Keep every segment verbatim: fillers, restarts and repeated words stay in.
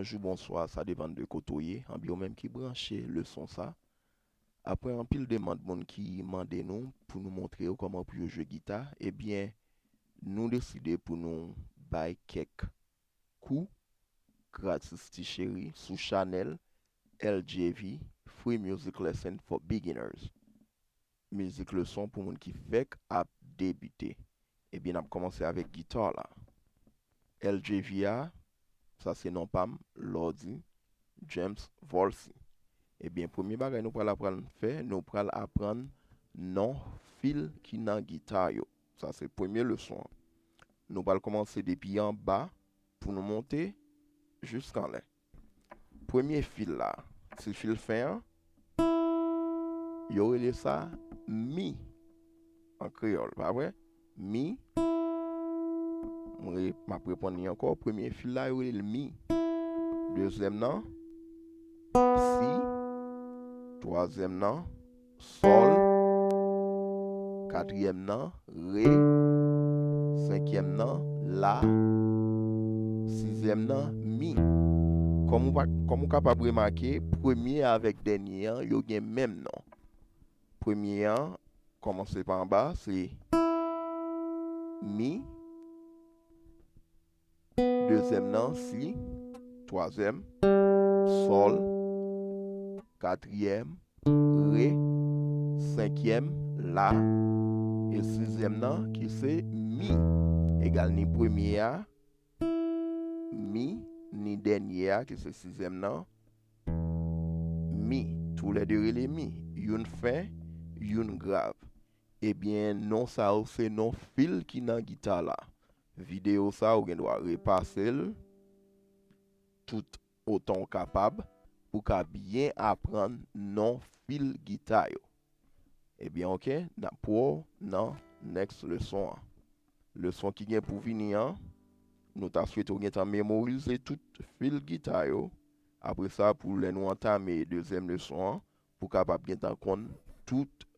jou, bonswa, sa depann de kote w ye. Anben, ou menm ki branche leson sa, apre anpil demann moun ki mande nou pou nou montre yo kòman pou yo jwe gita, ebyen, nou deside pou nou bay kèk kou gratis ti cheri sou chanèl L J V, Free Music Lesson for Beginners. Mizik leson pou moun ki fèk ap debite. Ebyen, n ap kòmanse avèk gita la. L J V a, sa se non pa m, Lordy James Volcy. Ebyen, premye bagay nou pral aprann fè, nou pral aprann non fil ki nan gita yo. Sa se premye leson an. Nou pral kòmanse depi anba pou nou monte jiskanlè. Premye fil la, ti fil fen an, yo rele sa mi an kreyòl, pa vre? Mi. Mwen re-, m ap reponn li ankò. Premye fil la, yo rele l mi. Dezyèm nan, si. Twazyèm nan, sòl. Katriyèm nan, re. Senkyèm nan, la. Sizyèm nan, mi. Kòm ou pa, kòm ou kapab remake, premye avèk dènye an, yo gen menm non. Premye an, kòmanse pa anba, se mi. Dezyèm nan, si. Twazyèm, sòl. Katriyèm, re. Senkyèm, la. E sizyèm nan, ki se mi. Egal ni premye a, mi, ni dènye a, ki se sizyèm nan, mi. Toulède rele mi. Youn fen, youn grav. Ebyen, non sa yo se non fil ki nan gita la. Videyo sa, ou gen dwa repase l tout otan w kapab pou w ka byen aprann non fil gita yo. Ebyen, oke, n ap wè w nan next leson an. Leson ki gen pou vini an, nou ta swete w gentan memorize tout fil gita yo. Apre sa, pou lè nou antame dezyèm leson an, pou w kapab gentan konn tout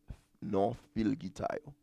non fil gita yo.